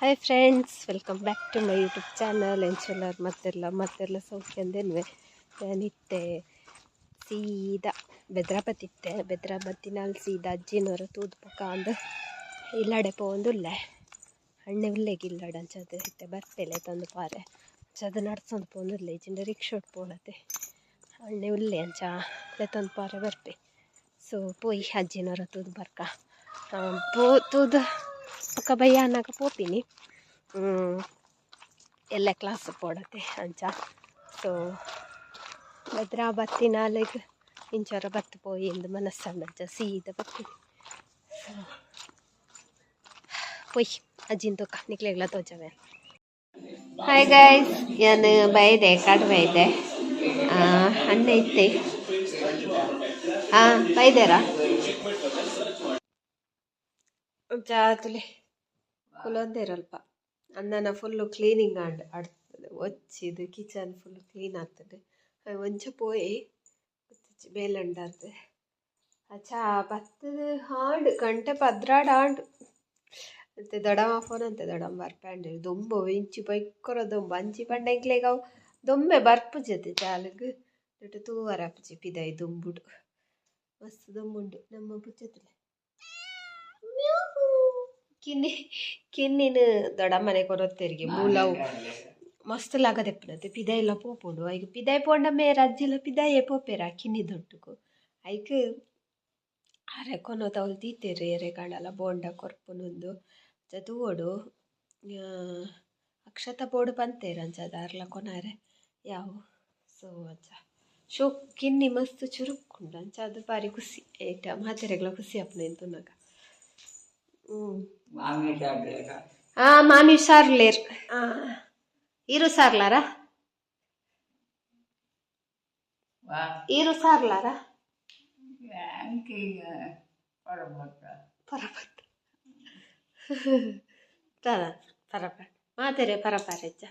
Hi friends, welcome back to my YouTube channel. ಎಂಚುಲ್ಲರ್ ಮತ್ತೆಲ್ಲ ಮತ್ತೆಲ್ಲ ಸೌಖ್ಯಂದೇನ್ವೆ. ನಾನಿತ್ತೆ ಸೀದಾ ಬೆದ್ರ ಬತ್ತಿತ್ತೆ. ಬೆದ್ರ ಬತ್ತಿನಾಲ್ ಸೀದಾ ಅಜ್ಜಿನವರು ತೂದು ಪೊಕ ಅಂದು ಇಲ್ಲಾಡೆ ಪೋವೊಂದುಲ್ಲೆ. ಅಣ್ಣೆ ಉಲ್ಲೆಗ್ ಇಲ್ಲಡೆ ಅಂಚದ ಇತ್ತೆ ಬರ್ಪೆಲೆ ತಂದು ಪಾರೆ ಅಂಚದ ನಡ್ಸೊಂದು ಪೋವೊಂದುಲ್ಲೆ. ಇಜ್ಜಿಂಡ ರಿಕ್ಷಾಡ್ ಪೋವೊಡತೆ. ಅಣ್ಣೆ ಉಲ್ಲೆ ಅಂಚ ಲೆತ್ತೊಂದು ಪಾರೆ ಬರ್ಪೆ. ಸೊ ಪೋಯಿ ಅಜ್ಜಿನವರ ತೂದು ಬರ್ಕ ಪೋ ತೂದು ಬೊಕ ಬಯ್ಯ ಆನಗ ಪೋಪಿನಿ ಎಲ್ಲೆ ಕ್ಲಾಸ್ ಪೋಡತೆ ಅಂಚ. ಸೊ ಬೆದ್ರ ಬತ್ತಿನಾಲೆಗ್ ಇಂಚೊರ ಬತ್ತು ಪೋಯಿ ಇಂದು ಮನಸ್ಸಂಡ ಅಂಚ ಸೀದ ಬತ್ತಿನಿ. ಸೊ ಪೋಯ್ ಅಜ್ಜಿನ ತೂಕ ನಿಕ್ಲೆಗ್ಲ ತೋಜವೆ. ಹಾಯ್ ಗೈಸ್, ಯಾನ್ ಬೈದೆ ಕಡವೆ ಇದೆ ಅಣ್ಣ ಇತ್ತೆ ಹಾಂ ಬೈದೇರಾ ಜಾತುಲೆ ಕುಲೊಂದೇರಲ್ಪ. ಅಣ್ಣನ ಫುಲ್ಲು ಕ್ಲೀನಿಂಗ್ ಆಂಡ್ ಅಡ್ತದೆ ಒಚ್ಚಿದ್ ಕಿಚನ್ ಫುಲ್ ಕ್ಲೀನ್ ಆತುಂಡು. ಒಂಚ ಪೋಯೆ ಬೇಲಂಡಾತ್ ಅಚ್ಚ ಬತ್ತುದು ಆಂಡ್ ಗಂಟೆ 12 ಆಂಡ್. ಇತ್ತೆ ದೊಡ್ಡಮ್ಮ ಫೋನ್ ಅಂತೆ ದೊಡ್ಡಮ್ಮ ಬರ್ಪೆ ದೊಂಬು ಇಂಚಿ ಬೈಕೊರ ದೊಂಬು ಅಂಚಿ ಪಂಡ ಎಂಕ್ಲೆಗ್ ಅವು ದೊಂಬೆ ಬರ್ಪುಜತೆ ಜಾಲಗ್ ನೆಟ್ ತೂವರೆ ಆಪುಜಿ ಪಿದಾಯಿ ದೊಂಬುಡು ಮಸ್ತ್ ದೊಂಬುಂಡು ನಮ್ಮ ಪುಚ್ಚೆತುಲೆ. ಕಿನ್ನಿ ಕಿನ್ನಿನ ದೊಡ್ಡಮ್ಮನೆ ಕೊರೊತ್ತೆರಿಗೆ ಮೂಲವು ಮಸ್ತ್ ಲಾಗದೆಪ್ಪುನತೆ ಪಿದಾಯಿಲ ಪೋಪುಂಡು. ಐಕ್ ಪಿದಾಯಿ ಪೋಂಡ ಮೇರ್ ಅಜ್ಜಿಲ ಪಿದಾಯೇ ಪೋಪೆರ್ ಆ ಕಿನ್ನಿ ದೊಟ್ಟುಗು. ಐಕ್ ಅರೆ ಕೊನೊತ ಅವ್ಲು ದೀತೆರ್ ಏರೆಗಾಂಡಲ ಬೋಂಡ ಕೊರ್ಪುನುಂದು ಅಂಚ ತೂವೊಡು. ಅಕ್ಷತ ಬೋಡು ಪಂತೆರ್ ಅಂಚಾದ್ ಆರ್ಲ ಕೊನರೆ ಯಾವು. ಸೊ ಅಂಚ ಶೋಕ್ ಕಿನ್ನಿ ಮಸ್ತ್ ಚುರುಕುಂಡು ಅಂಚಾದ್ ಬಾರಿ ಖುಷಿ ಐಟ ಮಾತೆರೆಗ್ಲ ಖುಷಿ ಆಪುಂಡು ಐನ್ ತೂನಗ. ಮಾಮಿ ಹುಷಾರ್ಲೇರ್. ಈರು ಹುಷಾರ್ಲಾರಾ? ಈರು ಹುಷಾರ್ಲಾರಾ? ಪರಪತ್ತ ಪರಪ ಮಾತೆರೆ ಪರಪಾರೆಜ್ಜ.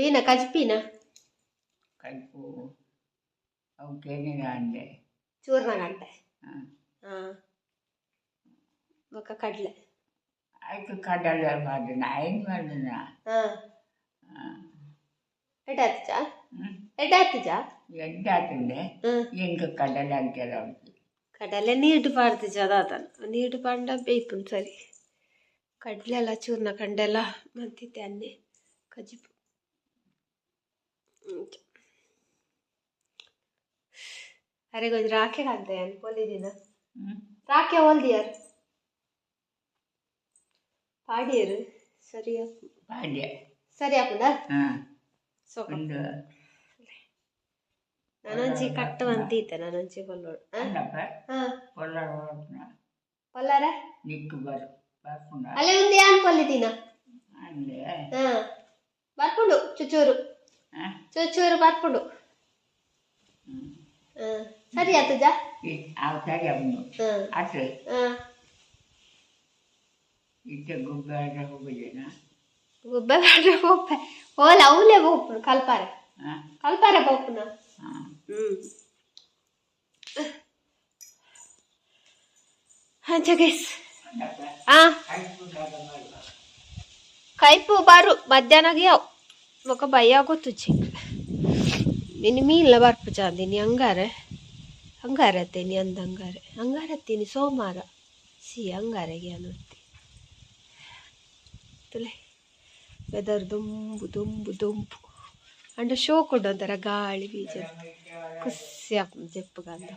ಈನ ಕಜ್ಪಿನ ಚೂರ್ಣ ಗಂಟೆ ಬೊಕ್ಕ ಕಡಲೆ ಕಡಲೆ ಮಾಡಿನ ಐನ್ ಮಾಡಿನ. ಎಡ್ಡೆ ಆತಿಜಾ? ಎಡ್ಡೆ ಆತಿಜಾ? ಎಡ್ಡೆ ಆತಂಡೆ. ಎಂಕ್ ಕಡಲೆ ಅಂಚೆಲ ಉಂಟು. ಕಡಲೆ ನೀರು ಪಾಡ್ದಿಜ ದಾದನ ನೀರು ಪಾಂಡ ಬೇಯ್ಪುಂಡು ಸರಿ. ಕಡಲೆ ಎಲ್ಲ ಚೂರ್ಣ ಕಂಡೆಲ್ಲ ಮಂತಿತ್ತೆ ಅನ್ನೆ ಕಜಿಪು. ಅರೆ ಗೊಂಜಿ ರಾಖೆ ಕಾಂತೆ ಯಾನ್ ಪೊಲಿದಿನ ರಾಖೆ ಓಲ್ದಿಯರ್ ಪಾಡಿಯರು ಸರಿ. ಪಾಡ್ಯ ಸರಿ ಆಪುಂಡಾ? ಸೋಕ ನಾನೊಂಜಿ ಕಟ್ಟು ಅಂತೀತೆ ನಾನೊಂಜಿ ಬಲ್ಲೋಡು. ಪೊಲ್ಲಾರ ಅಲ್ಲೇ ಒಂದು ಯಾನ್ ಪೊಲ್ಲಿದಿನ ಬರ್ಪುಂಡು ಚುಚೂರು ಚುಚೂರು ಬರ್ಪುಂಡು. ಸರಿ ಆತುಜಾ? ಸರಿ ಆಪುಂಡು. ಆತು ಇತ್ತೆ ಗುಬ್ಬೆ ಹೋಗುದೇನಾ? ಗುಬ್ಬೆ ಬೇಡ ಪೋಪೆ ಓಲ ಅವಲೇ ಪೋಪುನು ಕಲ್ಪಾರೆ ಕಲ್ಪಾರೆ ಪೋಪುನ. ಅಂಚ ಗೈಸ್. ಕೈಪು ಬಾರು ಮಧ್ಯಾಹ್ನಗೆ ಯಾವ ಬೊಕ ಬಯ್ಯ ಗೊತ್ತುಜ್ಜಿ. ಇನಿ ಮೀನ್ಲ ಬರ್ಪುಜಾಂದಿನಿ ಅಂಗಾರೆ ಅಂಗಾರೆ ಅತ್ತೇನಿ ಅಂದ ಅಂಗಾರೆ ಅಂಗಾರೆ ಅತ್ತೀನಿ ಸೋಮವಾರ ಸಿ ಅಂಗಾರೆಗೆ ಅನ್ನುತ್ತಿ ತುಲೆ. ವೆದರ್ ದೊಂಬು ದೊಂಬು ದೊಂಬು ಅಂಡ ಶೋಕ್ ಉಂಡು ಒಂಥರ ಗಾಳಿ ಬೀಜ ಖುಷಿ ಆಪುಂಡು ಜಪ್ಪುಗಂದ.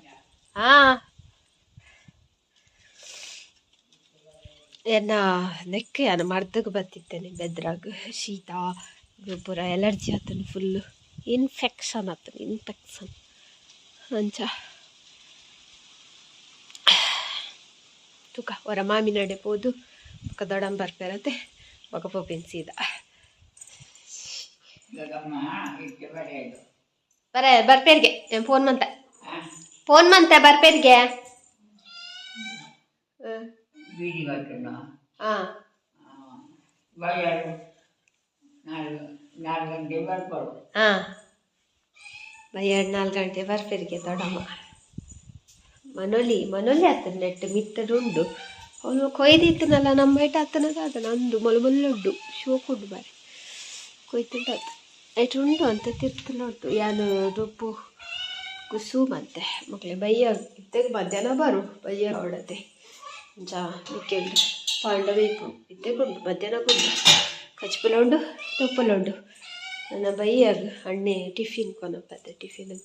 ಎನ್ನ ನೆಕ್ ಯಾನ್ ಮರ್ದಗ್ ಬತ್ತಿತ್ತೇನೆ ಬೆದ್ರಾಗ್ ಶೀತ ಪೂರ ಎಲರ್ಜಿ ಆತುಂಡು ಫುಲ್ಲು ಇನ್ಫೆಕ್ಷನ್ ಆತುಂಡು ಇನ್ಫೆಕ್ಷನ್ ಅಂಚ. ತೂಕ ಒರ ಮಾಮಿನಡೆ ಪೋದು ಬೊಕ ದೊಡ್ಡಮ್ಮ ಬರ್ಪೆರತೆ ಬೊಕ ಪೋಪಿನ ಸೀದಾ. ಬರ ಬರ್ಪೇರಿಗೆ ಫೋನ್ ಮಂತೆ ಫೋನ್ ಮಂತೆ ಬರ್ಪೇರಿಗೆ. ಹಾಂ ಹಾಂ ಬೈ 2-4 ಗಂಟೆ ಬರ್ಪೆರಿಗೆ ದೊಡ್ಡಮ್ಮ. ಮನೊಲಿ ಮನೊಲಿ ಆತನ ನೆಟ್ ಮಿತ್ತಡು ಉಂಡು ಅವನು ಕೊಯ್ದಿತ್ತನಲ್ಲ ನಮ್ಮ ಐಟ ಆತನದ ಅದನ ಅಂದು ಮೊಲ ಮೊಲ್ಲುಂಡು ಶೋಕುಂಡು ಬಾರಿ ಕೊಯ್ತುಂಡು ಅದು ಐಟ್ ಉಂಡು ಅಂತ ತಿರ್ತುಲ ಉಂಟು ಯಾನು ರೂಪು ಕುಸು ಮಂತೆ ಮಕ್ಕಳೆ ಬಯ್ಯ ಇತ್ತೆಗ್ ಮಧ್ಯಾಹ್ನ ಬರು ಬಯ್ಯ ಅವಳತೆ ಜಾ ನಿಕ್ಕೆಂಡು ಪಾಂಡ ಬೇಯ್ಪು ಇತ್ತೆಗುಂಡು ಮಧ್ಯಾಹ್ನ ಗುಂಡು ಕಚ್ಪುಲ ಉಂಡು ತುಪ್ಪಲ ಉಂಡು ನನ್ನ ಬಯ್ಯಾಗ ಅಣ್ಣೆ ಟಿಫಿನ್ ಕೊನಪ್ಪತ್ತೆ ಟಿಫಿನ್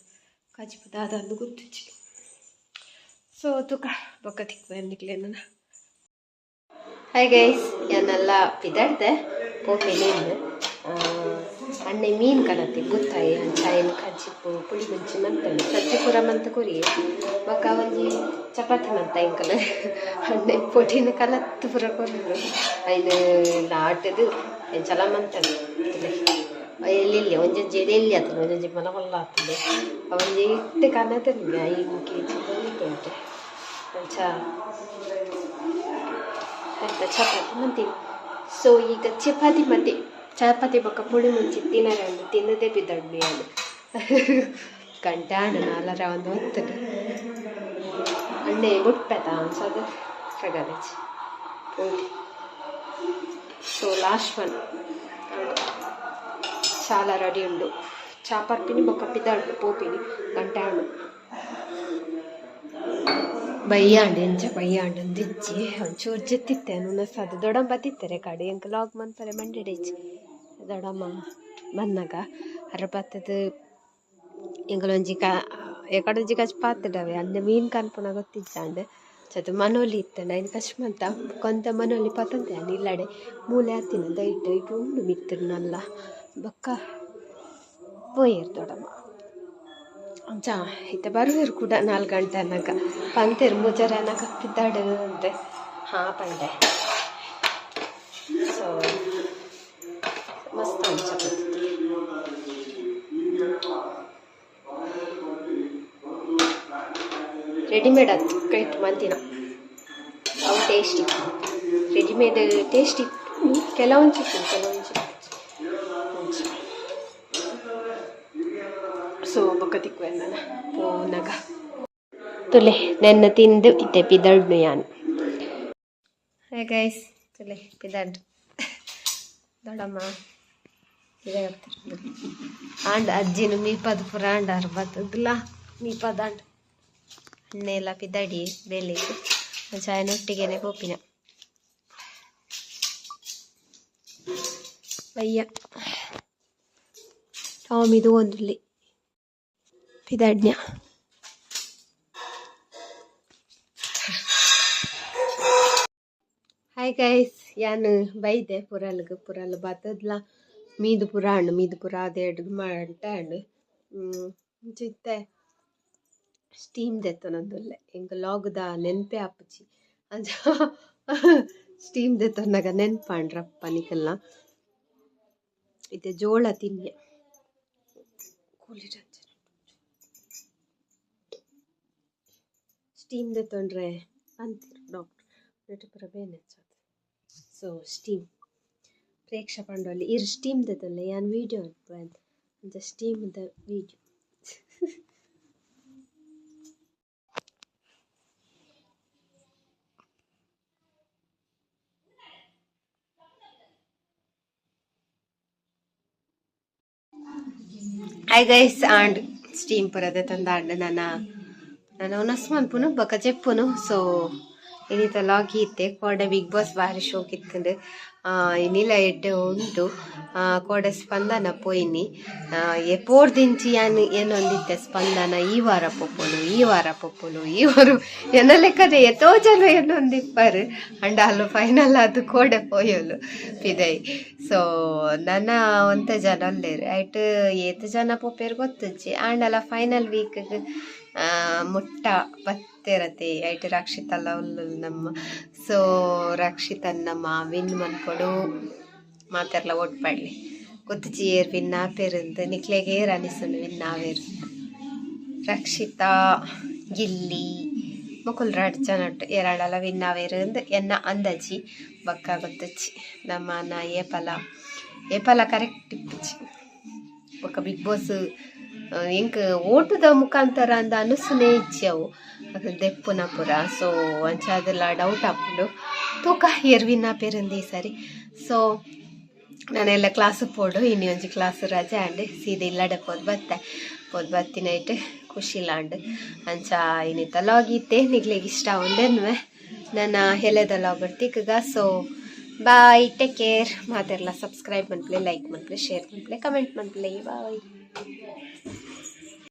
ಕಚ್ಪು ದಾದ ಗೊತ್ತಿಚ್ಚಿ ಸೊ ತುಕ ಬೊಕ್ಕ ತಿಕ್ಕು ನಿಕ್ಲೆ ನನ್ನ. ಹಾಯ್ ಗೈಸ್, ಯಾನೆಲ್ಲ ಪಿದಾಡ್ದೆ ಪೋಪೆ ಅಣ್ಣೆ ಮೀನು ಕನತಿ ಬುತ್ತಾಯಿ ಅಂಚ ಕಜ್ಜಿಪ್ಪು ಪುಳಿ ಮುಂಚಿ ಮಂತಂಡು ಸಜ್ಜಿ ಪೂರ ಮಂತ ಕೊರಿ ಬೊಕ್ಕ ಒಂಜಿ ಚಪಾತಿ ಮಂತ ಎಂಕಲ್ ಅಣ್ಣೆ ಪೊಟಿನ ಕಲತ್ತು ಪೂರ ಕೊರ್ರು ಐನ್ ಲಾಟದು ಎಂಚಲ ಮಂತಂಡು ಎಲ್ಲೆಲ್ಲಿ ಒಂಜೊಂಜಿ ಎಲ್ಲಿ ಆತಂಡು ಒಂಜೊಂಜಿ ಮಲ ಮಲ್ಲ ಆತಂಡು ಒಂಜಿ ಇಟ್ಟು ಕನತಂಡು 5 ಕೆಜಿ ಬಂದುಂಟು ಅಂಚ ಆಯ್ತಾ ಚಪಾತಿ ಮಂತೀನಿ. ಸೊ ಈಗ ಚಪಾತಿ ಮತ್ತೆ ಚಪಾತಿ ಬೊಕ್ಕ ಪುಳಿ ಮುಂಚಿ ತಿನ್ನರೆ ಉಂಡು ತಿನ್ನದೇ ಬಿದ್ದಡ್ಡು ಯಾನು ಗಂಟೆ ಆಂಡ ನಾಲರ ಒಂದು ಹೊತ್ತುಂಡು ಅಣ್ಣೆ ಬುಟ್ಪೆತ ಅನ್ಸದು ಪ್ರಗದಿಚ್ ಪೋಲಿ. ಸೊ ಲಾಸ್ಟ್ ಒನ್ ಚಾಲ ರೆಡಿ ಉಂಡು ಚಾ ಪರ್ಪಿನಿ ಬೊಕ್ಕ ಪಿದಾಡ್ಡು ಪೋಪಿನಿ ಗಂಟೆ ಆಂಡು ಬಯ್ಯಾಂಡ್ ಎಂಚ ಬಯ್ಯಾಂಡ್ ಅಂದಿಜ್ಜಿ ಒಂಚೂರು ಜೆತ್ತಿತ್ತೆ ನುನಸಾದ ದೊಡಂಬ ತಿತ್ತಾರೆ ಕಡೆ ಎಂಕ್ ಲಾಗ್ ಮನ್ಪರೆ ಮಂಡೆಡಿಜ್ಜಿ ದೊಡಮ್ಮ ಬನ್ನಗ ಅರ ಬತ್ತದ ಎಂಕಲೊಂಜಿ ಕ ಎಕಡೊಂಜಿ ಕಚ್ ಪಾತ್ಡವೆ ಅಂದೆ ಮೀನು ಕನ್ಪುನ ಗೊತ್ತಿಜ್ಜಾಂಡ್ ಚದು ಮನೋಲಿ ಇತ್ತಂಡ ಐನ್ ಕಚ್ ಮಂತ ಕೊಂತ ಮನೋಲಿ ಪತೊಂತೆ ಯಾನ್ ಇಲ್ಲಡೆ ಮೂಲೆ ಆತಿನ ದೈಟ್ ಇಟ್ಟು ಉಂಡು ಮಿತ್ತುಡ್ ನಲ್ಲ ಬೊಕ್ಕ ಪೋಯೆರ್ ದೊಡಮ್ಮ ಅಂಚ ಇತ್ತೆ ಬರುವೆರ್ ಕೂಡ 4 ಗಂಟೆ ಅನ್ನಾಗ ಪಂತೆರ್ ಮೂಜರೆ ಅನ್ನಾಗ ಪಿದಾಡು ಅಂತೆ ಹಾಂ ಪಂಡೆ. ಸೊ ಮಸ್ತ್ ಅಂಚ ರೆಡಿಮೇಡ್ ಅದು ಕೈಟ್ ಮಂತಿನ ಅವು ಟೇಸ್ಟಿ ರೆಡಿಮೇಡ್ ಟೇಸ್ಟಿ ಕೆಲವೊಂಚಿ ಕೆಲವೊಂಚಿ. ಸೊ ಬೊಕ್ಕ ತಿಕ್ಕುವೆ ನಾನು ಪೋನಗ ತುಲೆ ನೆನ್ನ ತಿಂದು ಇತ್ತೆ ಪಿದಡ್ನು ಯಾನು. ಹಾಯ್ ಗೈಸ್, ತುಲೆ ಪಿದಡ್ ದೊಡಮ್ಮ ಆಂಡ್ ಅಜ್ಜಿನ ಮೀಪದ ಪುರ ಆಂಡಾರ್ ಬತ್ತದಲ್ಲ ಮೀಪದ ಆಂಡ್ ಅಣ್ಣೆ ಎಲ್ಲ ಪಿದಡಿ ಬೇಲೆಗ್ ಚಾಯನೊಟ್ಟಿಗೆನೆ ಪೋಪಿನ ಬಯ್ಯ ಟಾಮ್ ಇದು ಒಂದುಲ್ಲಿ ಪಿದಡ್ನ್ಯ. ಹಾಯ್ ಗೈಸ್, ಯಾನ್ ಬೈದೆ ಪುರಲ್ಗ್ ಪುರಲ್ ಬತ್ತದ್ಲ ಮೀದು ಪುರ ಆಂಡ್ ಮೀದು ಪುರ ಅದೇಡ್ ಮಂಟೆ ಆಂಡ್ ಇಂಚ ಇತ್ತೆ ಸ್ಟೀಮ್ ದೆತ್ತೊನೊಂದುಲ್ಲೆ ಎಂಕ್ ಲಾಗ್ದ ನೆನ್ಪೆ ಆಪುಜಿ ಅಂಚ ಸ್ಟೀಮ್ ದೆತ್ತೊನ್ನಗ ನೆನ್ಪಾಂಡ್ರಪ್ಪ ನಿಕಲ್ನ ಇತ್ತೆ ಜೋಳ ತಿನ್ಯ ಕೂಲಿ ಸ್ಟೀಮ್ ದೆತ್ತೊಂಡ್ರೆ ಅಂತೀರ್ ಡಾಕ್ಟ್ರ್ ನೆಟ್ ಪೂರ ಬೇನೆ ಸೊ ಸ್ಟೀಮ್ ಪ್ರೇಕ್ಷ ಪಂಡೊಲಿ ಇರ್ ಸ್ಟೀಮ್ ದೆತ್ತೊನ್ಲೆ ಯಾನ್ ವೀಡಿಯೋ ಮನ್ಪುವೆ ಅಂಚ steam the video. Hi guys, and steam ಪೂರ ದೆತ್ತೊಂದು ನನ ನನ ಉನಸ್ ಮನ್ಪುನು ಬೊಕ ಜೆಪ್ಪುನು. ಸೊ ಇನಿತ ಲಾಗ್ ಇತ್ತೆ ಕೋಡೆ ಬಿಗ್ ಬಾಸ್ ಬಾರಿ ಶೋಕ್ ಇತ್ತುಂಡು ಇನಿಲ ಎಡ್ಡೆ ಉಂಡು ಕೋಡೆ ಸ್ಪಂದನ ಪೋಯಿನಿ ಎಪೋರ್ದಿಂಚಿ ಯಾನ್ ಏನೊಂದಿತ್ತೆ ಸ್ಪಂದನ ಈ ವಾರ ಪೋಪುನು ಈ ವಾರ ಪೋಪುನು ಈ ವಾರ ಎನ್ನ ಲೆಕ್ಕನೆ ಏತೋ ಜನ ಏನೊಂದಿಪ್ಪರು ಅಂಡ ಅಲ್ಲು ಫೈನಲ್ ಅದು ಕೋಡೆ ಪೋಯೊಲು ಪಿದೈ. ಸೊ ನನ ಒಂತೆ ಜನ ಉಲ್ಲೆರ್ ಐಟ್ ಏತ್ ಜನ ಪೋಪೆರ್ ಗೊತ್ತುಜ್ಜಿ ಆಂಡಲ ಫೈನಲ್ ವೀಕ್ ಮುಟ್ಟ ಬತ್ತೆರತೆ ಐಟ್ ರಕ್ಷಿತಲ್ಲ ಉಲ್ಲುಲು ನಮ್ಮ. ಸೊ ರಕ್ಷಿತನ್ ನಮ್ಮ ವಿನ್ ಮನ್ಪೊಡು ಮಾತೆರ್ಲ ಓಟ್ ಪಾಡ್ಲೆ ಗೊತ್ತುಜ್ಜಿ ಏರ್ ವಿನ್ ಆಪೆರ್ ಅಂದ್ ನಿಕ್ಲೆಗ್ ಏರ್ ಅನಿಸುಂಡು ವಿನ್ ಆವೆರ್ ರಕ್ಷಿತಾ ಗಿಲ್ಲಿ ಮೊಕುಲು ರಡ್ಡ್ ಜನಟ್ ಏರಾಂಡಲ ವಿನ್ ಆವೆರ್ ಅಂದ್ ಎನ್ನ ಅಂದಾಜಿ ಬೊಕ್ಕ ಗೊತ್ತುಜ್ಜಿ ನಮನ ಏಪಲ ಏಪಲ ಕರೆಕ್ಟ್ ಇಪ್ಪುಜಿ ಬೊಕ್ಕ ಬಿಗ್ ಬಾಸ್ ಎಂಕ್ ಓಟುದ ಮುಖಾಂತರ ಅಂದ್ ಅನುಸುನೆ ಇಜ್ಜಿ ಅವು. ಅಕುಲು ದೆಪ್ಪುನ ಪೂರ. ಸೊ ಅಂಚಾದೆಲ್ಲ ಡೌಟ್ ಆಪುಂಡು. ತೂಕ ಏರ್ ವಿನ್ ಆಪೆರಂದು ಈ ಸರಿ. ಸೊ ನಾನೆಲ್ಲ ಕ್ಲಾಸ್ ಪೋಡು, ಇನಿ ಒಂಜಿ ಕ್ಲಾಸ್ ರಜೆ ಆಂಡ್. ಸೀದಾ ಇಲ್ಲಡೆ ಪೋದು ಬತ್ತೆ. ಪೋದು ಬತ್ತಿನೈಟ್ ಖುಷಿಲಾಂಡ್. ಅಂಚ ಇನ್ನಿತ್ತ ಲಾಗ್ ಇತ್ತೆ. ನಿಗ್ಲಿಗೆ ಇಷ್ಟ ಒಂದೆನ್ವೆ ನನ್ನ ಎಲೆದ ಲಾಗ್ ತಿಕ್ಕಗ. So bye, take care. ಮಾತೆರ್ಲ ಸಬ್ಸ್ಕ್ರೈಬ್ ಮನ್ಪುಲೆ, ಲೈಕ್ ಮನ್ಪುಲೆ, ಶೇರ್ ಮನ್ಪುಲೆ, ಕಮೆಂಟ್ ಮನ್ಪುಲೆ. ಬಾಯ್.